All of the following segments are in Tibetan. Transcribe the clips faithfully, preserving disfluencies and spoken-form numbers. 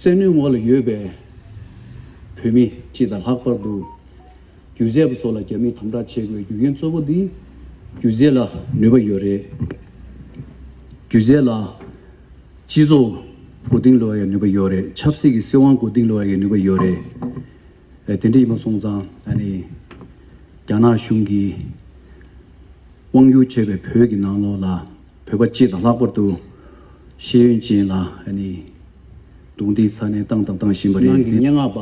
བཙན་གནོན་འོག་ལ་ཡོད་པའི་བོད་མི་སྤྱི་དང་ལྷག་པར་དུ་སྒྱུ་རྩལ་པ་ཚོ་ལ་རྒྱ་མིས་དམ་དྲག་བྱེད་དགོས་རྒྱུ་རྐྱེན་གཙོ་བོ་འདི་སྒྱུ་རྩལ་ལ་ནུས་པ་ཡོད་རེད། སྒྱུ་རྩལ་ལ་སྤྱི་ཚོགས་མགོ་རྟིང་སློག་ཡའི་ནུས་པ་ཡོད་རེད། ཆབ་སྲིད་ཀྱི་སྲིད་དབང་མགོ་རྟིང་སློག་ཡའི་ནུས་པ་ཡོད་རེད། ཨེ་དེ་འདྲ་ཡིན་པ་སོང་ཙང་ཨ་ནི་རྒྱ་ནག་གཞུང་གིས་དབང་སྒྱུར་བྱས་པའི་བོད་ཀྱི་ནང་ལོགས་ལ་བོད་པ་སྤྱི་དང་ལྷག་པར་དུ་ཤེས་ཡོན་ཅན་ལ་ཨ་ནི་རྡུང་རྡེག་ཚ་ནན་བཏང་དང་བཏང་བཞིན་པ་རེད། ནང་གི་སྙན་ངག་པ་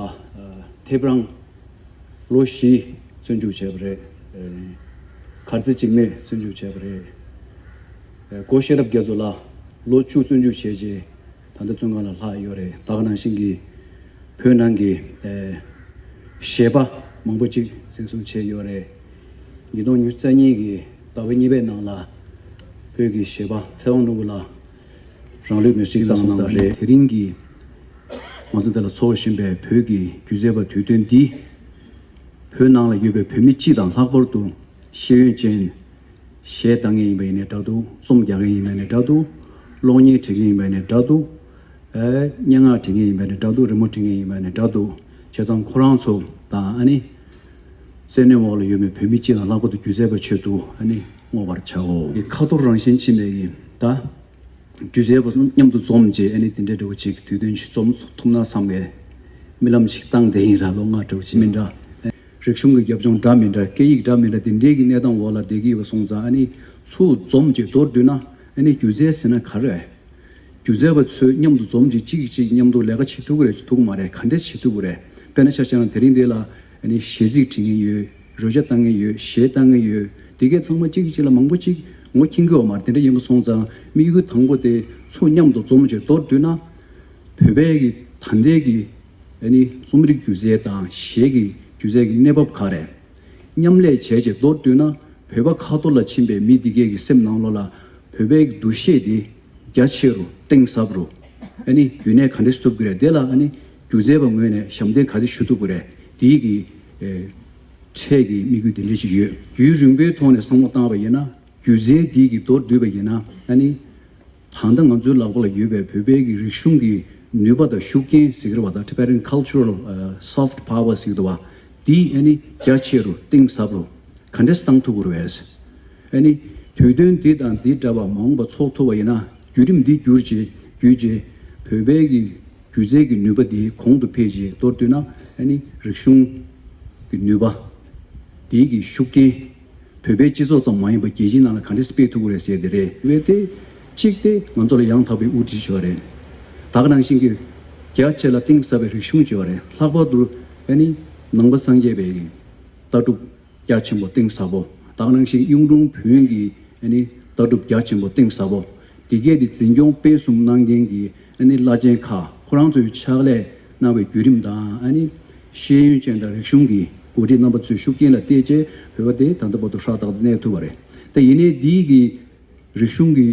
ཐེབས་རང་ལོ་བཞི་བཙོན་འཇུག་བྱས་པ་རེད། གར་རྩེ་འཇིགས་མེད་བཙོན་འཇུག་བྱས་པ་རེད། སྒོ་ཤེས་རབ་རྒྱ་མཚོ་ལགས་ལོ་བཅུ་བཙོན་འཇུག་བྱས་རྗེས་ད་ལྟ་བཙོན་ཁང་ལ་ལྷག་ཡོད་རེད། ད་ག་ནང་བཞིན་གྱི་བོད་ནང་གི་གཞས་པ་མང་པོ་ཅིག་འཛིན་བཟུང་བྱས་ཡོད་རེད། ཉིས་སྟོང་ཉི་ཤུ་རྩ་གཉིས་ཀྱི་ཟླ་བ་གཉིས་པའི་ནང་ལ་བོད་ཀྱི་གཞས་པ་ཚེ་དབང་ནོར་བུ་ལགས་རང་ལུས་མེར་སྲེག་བཏང་གནང་བ་རེད། དེ་རིང་གི་ང་ཚོ་འདི་ལ་འཚོགས་བཞིན་པའི་བོད་ཀྱི་སྒྱུ་རྩལ་པ་དུས་སྟོན་འདི་བོད་ནང་ལ་ཡོད་པའི་བོད་མི་སྤྱི་དང་ལྷག་པར་དུ་ཤེས་ཡོན་ཅན། གཞས་བཏང་མཁན་ཡིན་པ་ཡིན་ནའི་འདྲ་འདུག་རྩོམ་རྒྱག་མཁན་ཡིན་པ་ཡིན་ནའི་འདྲ་འདུག་གློག་བརྙན་འབྲི་མཁན་ཡིན་པ་ཡིན་ནའི་འདྲ་འདུག་ཨེ་སྙན་ངག་འབྲི་མཁན་ཡིན་པ་ཡིན་ནའི་འདྲ་འདུག་རི་མོ་འབྲི་མཁན་ཡིན་པ་ཡིན་ནའི་འདྲ་འདུག་བྱས་ཙང་ཁོ་རང་ཚོ་དང་ཨ་ནི་བཙན་གནོན་འོག་ལ་ཡོད་པའི་བོད་མི་སྤྱི་དང་ལྷག་པར་དུ་སྒྱུ་རྩལ་པ་ཆེད་དུ་ཨ་ནི་བསྔོ་བར་བྱའོ། ཁ་ཐོར་རང་བཞིན་ཕྱིན་པའི་ད་སྒྱུ་རྩལ་པ་མཉམ་དུ་འཛོམས་རྗེས་ཨ་ནི་དེ་འདྲའི་འདྲ་བོ་ཅིག་དུས་སྟོན་ཞིག་རྩོམ་ཐུབ་ན་བསམ་པའི་རྨི་ལམ་ཞིག་བཏང་བསྡད་ཡིན་ར། ལོ་ལྔ་འདྲ་བོ་ཅིག་མི་འདྲ། རིག་གཞུང་གི་རྒྱབ་ལྗོངས་འདྲ་མི་འདྲ། སྐད་ཡིག་འདྲ་མི་འདྲ། དེ་འདྲའི་གི་གནས་སྟངས་འོག་ལ་བསྡད་ཀྱི་ཡོད་པ་སོང་ཙང་ཨ་ནི་ཚུར་འཛོམས་བྱས་མདོར་བསྡུས་ན་ཨ་ནི་སྒྱུ་རྩལ་ཟེར་ན་ག་རེ་རེད། སྒྱུ་རྩལ་པ་ཚོས་མཉམ་དུ་འཛོམས་བྱས་གཅིག་གིས་གཅིག་མཉམ་དུ་ལས་ཀ་བྱེད་ཐུབ་ཀྱི་རེད་ཐུབ་ཀྱི་མ་རེད། ག་འདྲས་བྱེད་ཐུབ་ཀྱི་རེད། དཔེར་ན་ཆ་བཞག་ན་དེ་རིང་འདི་ལ་ཨ་ནི་གཞས་ཚིག་བྲིས་མཁན་ཡོད། རོལ་ཆ་བཏང་མཁན་ཡོད། གཞས་བཏང་མཁན་ཡོད། དེ་གས་ཚང་མ་གཅིག་གིས་གཅིག་ལ་མང་པོ་གཅིག་ངོ་འཕྲོད་ཀྱི་ཡོད་མ་རེད། དེ་འདྲ་ཡིན་པ་སོང་ཙང་དམིགས་ཡུལ་དང་པོ་དེ་ཚུར་མཉམ་དུ་འཛོམས་བྱས་མདོར་བསྡུས་ན། བོད་པའི་གི་ད་ལྟའི་གི་ཨ་ནི་རྩོམ་རིག་སྒྱུ་རྩལ་དང་གཞས་ཀྱི་སྒྱུ་རྩལ་གྱི་གནས་བབ་ག་རེ། མཉམ་ལས་བྱས་རྗེས་མདོར་བསྡུས་ན་བོད་པ་ཁ་ཐོར་ལ་ཕྱིན་པའི་མི་འདི་གས་ཀྱི་སེམས་ནང་ལོགས་ལ་བོད་པའི་གི་འདུ་ཤེས་འདི་རྒྱ་ཆེ་རུ་གཏིང་ཟབ་རུ་ཨ་ནི་རྒྱུན་གནས་ག་འདྲས་ཐུབ་ཀྱི་རེད། དེ་ལ་ཨ་ནི་སྒྱུ་རྩལ་པ་ངོས་ནས་ཞབས་འདེགས་ག་འདྲས་ཞུ་ཐུབ་ཀྱི་རེད། དེའི་གི་ཨེ་འཕྲལ་གྱི་དམིགས་ཡུལ་འདི་འདྲས་ཅིག་ཡོད། རྒྱུན་རིང་པོའི་ཐོག་ནས་བསམ་བློ་བཏང་བ་ཡིན་ན་སྒྱུ་རྩལ་འདི་གི་མདོར་བསྡུས་པ་ཡིན་ན་ཨ་ནི། ད་ལྟ་ང་ཚོའི་ལག་པ་ལ་ཡོད་པའི་བོད་པའི་གི་རིག་གཞུང་གི་ནུས་པ་དང་ཤུགས་རྐྱེན་ཟེར་གྱི་རེད་བ། ད་Tibetan Cultural ཨ་Soft Power ཟེར་གྱི་འདུག་བ། འདི་ཨ་ནི་རྒྱ་ཆེ་རུ་གཏིང་ཟབ་རུ་ག་འདྲས་བཏང་ཐུབ་ཀྱི་རེད་བས། ཨ་ནི་དུས་སྟོན་འདི་དང་འདི་འདྲ་བ་མ་འོངས་པ་ཚོགས་ཐུབ་པ་ཡིན་ན་བརྒྱུད་རིམ་འདི་བརྒྱུད་རྗེས་བརྒྱུད་རྗེས་བོད་པའི་གི་སྒྱུ་རྩལ་གྱི་ནུས་པ་འདི་གོང་དུ་འཕེལ་རྗེས་མདོར་བསྡུས་ན་ཨ་ནི་རིག་གཞུང་གི་ནུས་པ་འདིའི་གི་ཤུགས་རྐྱེན། བོད་པའི་སྤྱི་ཚོགས་ཙམ་མ་ཡིན་པར་རྒྱལ་སྤྱིའི་ནང་ལ་ག་འདྲས་སྤེལ་ཐུབ་ཀྱི་རེད་ཟེར་དེ་རེད། བས་ཏེ་གཅིག་སྟེ་ང་ཚོ་ལ་ཡང་དག་པའི་དབུ་ཁྲིད་ཞུ་བ་རེད། ད་ག་ནང་བཞིན་གྱི་རྒྱ་ཆེ་ལ་གཏིང་ཟབ་པའི་རིག་གཞུང་ཞུ་བ་རེད། ལྷག་པར་དུ་ཨ་ནི་ནང་པ་སངས་རྒྱས་པའི་ལྟ་གྲུབ་རྒྱ་ཆེན་པོ་གཏིང་ཟབ་པོ། ད་ག་ནང་བཞིན་གཡུང་དྲུང་བོན་གྱི་ཨ་ནི་ལྟ་གྲུབ་རྒྱ་ཆེན་པོ་གཏིང་ཟབ་པོ། དེ་གས་དེ་འཛིན་སྐྱོང་སྤེལ་གསུམ་གནང་མཁན་གྱི་ཨ་ནི་བླ་ཆེན་ཁག་ཁོ་རང་ཚོའི་ཕྱག་ལས་གནང་བའི་བརྒྱུད་རིམ་དང་ཨ་ནི་ཤེས་ཡོན་ཅན་དང་རིག་གཞུང་གི་འགོ་ཁྲིད་རྣམ་པ་ཚོའི་ཤུགས་རྐྱེན་ལ་བརྟེན་བྱས་བོད་པ་དེ་ད་ལྟ་བར་དུ་ཧྲག་ཏག་ཏུ་གནས་ཐུབ་པ་རེད། ད་ཡིན་ནའི་འདིའི་གི་རིག་གཞུང་གི་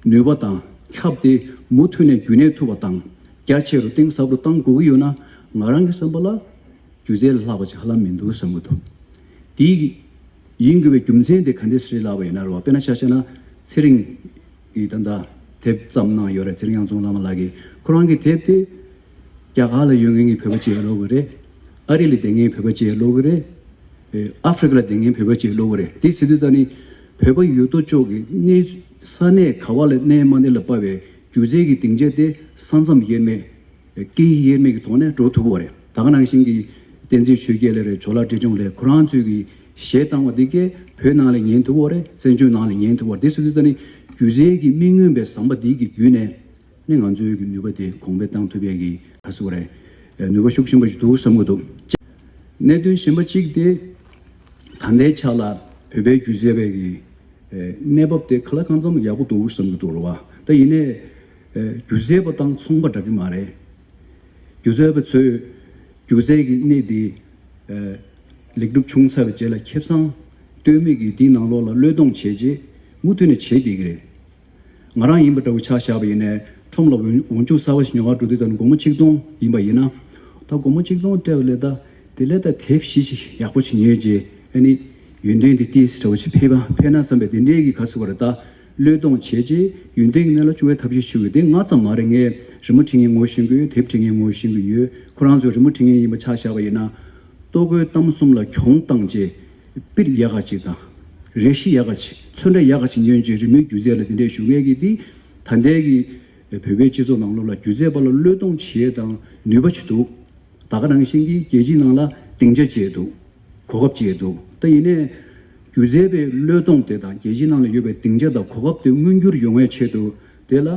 ནུས་པ་དང་ཁྱབ་སྟེ་མུ་མཐུད་ནས་རྒྱུན་གནས་ཐུབ་པ་དང་རྒྱ་ཆེ་རུ་གཏིང་ཟབ་རུ་གཏང་དགོས་ཀྱི་ཡོད་ན་ང་རང་གི་བསམ་པ་ལ། སྒྱུ་རྩལ་ལ་ལྷག་པ་ཅིག་ཧ་ལམ་མི་འདུག་བསམ་གྱི་འདུག་དེའི་ཡིན་དགོས་པའི་རྒྱུ་མཚན་དེ་ག་འདྲས་རེད་ལབ་པ་ཡིན་ན་རེད་བ། དཔེར་ན་ཆ་བཞག་ན་ཚེ་རིང་གིས་ད་ལྟ་དེབ་བརྩམས་གནང་ཡོད་རེད། ཚེ་རིང་དབྱངས་འཛོམས་བླ་མ་ལགས་ཀྱིས་ཁོ་རང་གི་དེབ་དེ་རྒྱ་གར་ལ་ཡོད་མཁན་གྱི་བོད་པ་ཅིག་ཀློག་གི་རེད། ཨ་རི་ལ་བསྡད་མཁན་བོད་པ་ཅིག་ཀློག་གི་རེད། ཨེ་ཨ་ཧྥེ་རི་ཀ་ལ་བསྡད་མཁན་བོད་པ་ཅིག་ཀློག་གི་རེད། དེ་ཟེར་དུས་ད་ནི་བོད་པ་ཡོད་དོ་ཅོག་གི་གནས་ས་གནས་ག་བ་ལ་གནས་མ་གནས་ལ་དཔག་པའི་སྒྱུ་རྩལ་གྱི་སྡིངས་ཆ་དེ་ས་མཚམས་དབྱེར་མེད། སྐད་ཡིག་དབྱེར་མེད་ཀྱི་ཐོག་ནས་འགྲོ་ཐུབ་ཀྱི་ཡོད་རེད། ད་ག་ནང་བཞིན་གྱི་བསྟན་འཛིན་ཆོས་རྒྱལ་ལགས་རེད། ཇོ་ལགས་བཀྲས་ལྗོངས་ལགས་ཁོ་རང་ཚོས་ཀྱི་གཞས་བཏང་བ་འདི་གས་བོད་ནང་ལ་ཉན་ཐུབ་ཀྱི་ཡོད་རེད། བཙན་བྱོལ་ནང་ལ་ཉན་ཐུབ་ཀྱི་ཡོད་རེད། དེ་སོང་ཙང་ནི་སྒྱུ་རྩལ་གྱི་མི་མངོན་པའི་ཟམ་པ་འདི་གི་བརྒྱུད་ནས་ནི་ང་ཚོའི་གི་ནུས་པ་དེ་གོང་འཕེལ་བཏང་ཐུབ་ཡས་ཀྱི་ག་ཟེར་དགོས་རེད། ནུས་པ་ཤུགས་ཆེན་པོ་ཞིག་འདུག་བསམ་གྱི་འདུག་གནད་དོན་གཞན་པ་གཅིག་དེ་ད་ལྟའི་ཆ་ལ་བོད་པའི་སྒྱུ་རྩལ་པའི་གི་ཨེ་གནས་བབ་དེ་ག་ལ་གང་འཚམ་ཡག་པོ་འདུག་བསམ་གྱི་འདུག་རེད་བ། ད་ཡིན་ནའི་ཨེ་སྒྱུ་རྩལ་པ་དང་ཚོང་པ་འདྲ་གི་མ་རེད། སྒྱུ་རྩལ་པ་ཚོས་སྒྱུ་རྩལ་གྱི་གནས་འདི་ཨེ་ལེགས་གྲུབ་བྱུང་ཚར་བའི་རྗེས་ལ་ཁེ་བཟང་ལྟོས་མེད་ཀྱིས་འདིའི་ནང་ལོགས་ལ་བློས་གཏོང་བྱས་རྗེས་མུ་མཐུད་ནས་བྱས་བསྡད་ཀྱི་རེད། ང་རང་ཡིན་པ་འདྲ་བོ་ཆ་བཞག་པ་ཡིན་ནའི་ཁྲོམ་ལ་འོང་འོང་ཆུང་གསར་པ་ཞིག་ཉོ་གར་འགྲོ་དུས་ད་ནི་སྒོར་མོ་ཆིག་སྟོང་ཡིན་པ་ཡིན་ན། ད་སྒོར་མོ་ཆིག་སྟོང་སྤྲད་པ་ལས་ད་དེ་ལས་ད་དེབ་བཞི་ཞིག་ཡག་པོ་ཞིག་ཉོས་རྗེས་ཨ་ནི་ཡོན་ཏན་དེ་ཏོག་ཙམ་འདྲ་བོ་ཞིག་འཕེལ་བ་འཕེལ་ན་བསམ་པའི་དེ་འདྲའི་གི་ག་ཟེར་བ་རེད། ད་ བློས་གཏོང་བྱས་རྗེས་ཡུན་བརྟན་གྱི་གནས་ལ་བཅུག་པའི་ཐབས་ཤེས་བྱེད་དགོས། དེ་ང་ཙམ་མ་རེད། ངས་རི་མོ་འབྲི་མཁན་ངོ་ཤེས་ཀྱི་ཡོད། དེབ་འབྲི་མཁན་ངོ་ཤེས་ཀྱི་ཡོད། ཁོ་རང་ཚོས་རི་མོ་འབྲི་མཁན་ཡིན་པ་ཆ་བཞག་པ་ཡིན་ན། ལྟོ་གོས་གཏམ་གསུམ་ལ་གྱོང་བཏང་རྗེས་པིར་ཡག་ག་ཅིག་དང་། རས་གཞི་ཡག་ག་ཅིག་ཚོན་ཁྲ་ཡག་ག་ཅིག་ཉོས་རྗེས་རི་མོའི་སྒྱུ་རྩལ་ལ་དེ་འདྲས་ཞུགས་མཁན་གྱི་དེ། ད་ལྟའི་གི་བོད་པའི་སྤྱི་ཚོགས་ནང་ལོགས་ལ་སྒྱུ་རྩལ་པ་ལ་བློས་གཏོང་བྱེད་ཡས་དང་ནུས་པ་ཅིག་འདུག་ད་ག་ནང་བཞིན་གྱི་རྒྱལ་སྤྱིའི་ནང་ལ་སྡིངས་ཆ་བཅས་འདུག་གོ་སྐབས་བཅས་འདུག་ད་ཡིན་ནའི་སྒྱུ་རྩལ་པའི་བློས་གཏོང་དེ་དང་རྒྱལ་སྤྱིའི་ནང་ལ་ཡོད་པའི་སྡིངས་ཆ་དང་གོ་སྐབས་དེ་མངོན་འགྱུར་ཡོང་བའི་ཆེད་དུ། དེ་ལ་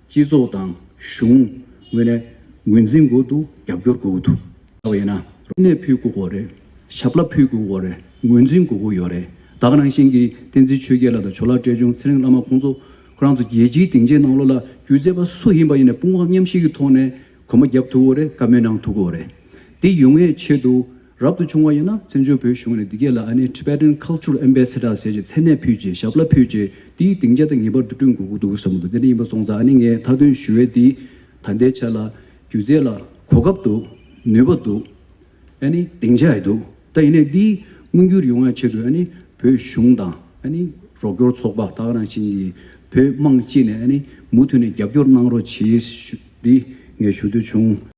སྤྱི་ཚོགས་དང་གཞུང་ངོས་ནས་ངོས་འཛིན་དགོས་འདུག་རྒྱབ་སྐྱོར་དགོས་འདུག་ལྟ་བ་ཡིན་ན། རིག་གནས་ཕུལ་དགོས་ཀྱི་རེད། ཞབས་ལ་ཕུལ་དགོས་ཀྱི་རེད། ངོས་འཛིན་དགོས་ཀྱི་ཡོད་རེད། ད་ག་ནང་བཞིན་གྱི་བསྟན་འཛིན་ཆོས་རྒྱལ་ལགས་དང་ཇོ་ལགས་བཀྲས་ཆུང་ཚེ་རིང་བླ་མ་ཁོང་ཚོ་ཁོ་རང་ཚོ་རྒྱལ་སྤྱིའི་སྡིངས་ཆའི་ནང་ལོགས་ལ་སྒྱུ་རྩལ་པ་སུ་ཡིན་པ་ཡིན་ནའི་དཔུང་པ་མཉམ་གཤིབ་ཀྱི་ཐོག་ནས་གོམ་པ་རྒྱབ་ཐུབ་ཀྱི་རེད། བཀའ་མོལ་གནང་ཐུབ་ཀྱི་རེད། དེ་ཡོང་བའི་ཆེད་དུ་རབ་ཏུ་བྱུང་བ་ཡིན་ན་བཙན་བྱོལ་བོད་གཞུང་ནས་འདི་གས་ལ་ཨ་ནི་Tibetan Cultural Ambassador་ཟེར་གྱི་མཚན་གནས་ཕུལ་རྗེས་ཞབས་ལ་ཕུལ་རྗེས་དེའི་སྡིངས་ཆ་དེ་ངེས་པར་དུ་བསྐྲུན་དགོས་ཀྱི་འདུག་བསམ་འདུག་དེ་འདྲ་ཡིན་པ་སོང་ཙང་ཨ་ནི་ངས་མཐའ་དོན་ཞུ་བའི་དེ། ད་ལྟའི་ཆ་ལ་སྒྱུ་རྩལ་ལ་གོ་སྐབས་འདུག་ནུས་པ་འདུག་ཨ་ནི་སྡིངས་ཆ་ཡང་འདུག་ད་ཡིན་ནའི་འདི་མངོན་འགྱུར་ཡོང་བའི་ཆེད་དུ་ཨ་ནི་བོད་གཞུང་དང་ཨ་ནི་རོགས་སྐྱོར་ཚོགས་པ་ད་ག་ནང་བཞིན་གྱི་བོད་དམངས་སྤྱི་ནས་ཨ་ནི་མུ་མཐུད་ནས་རྒྱབ་སྐྱོར་གནང་རོགས་བྱེད་ཞུ་འདི་ངས་ཞུ་འདོད་བྱུང་།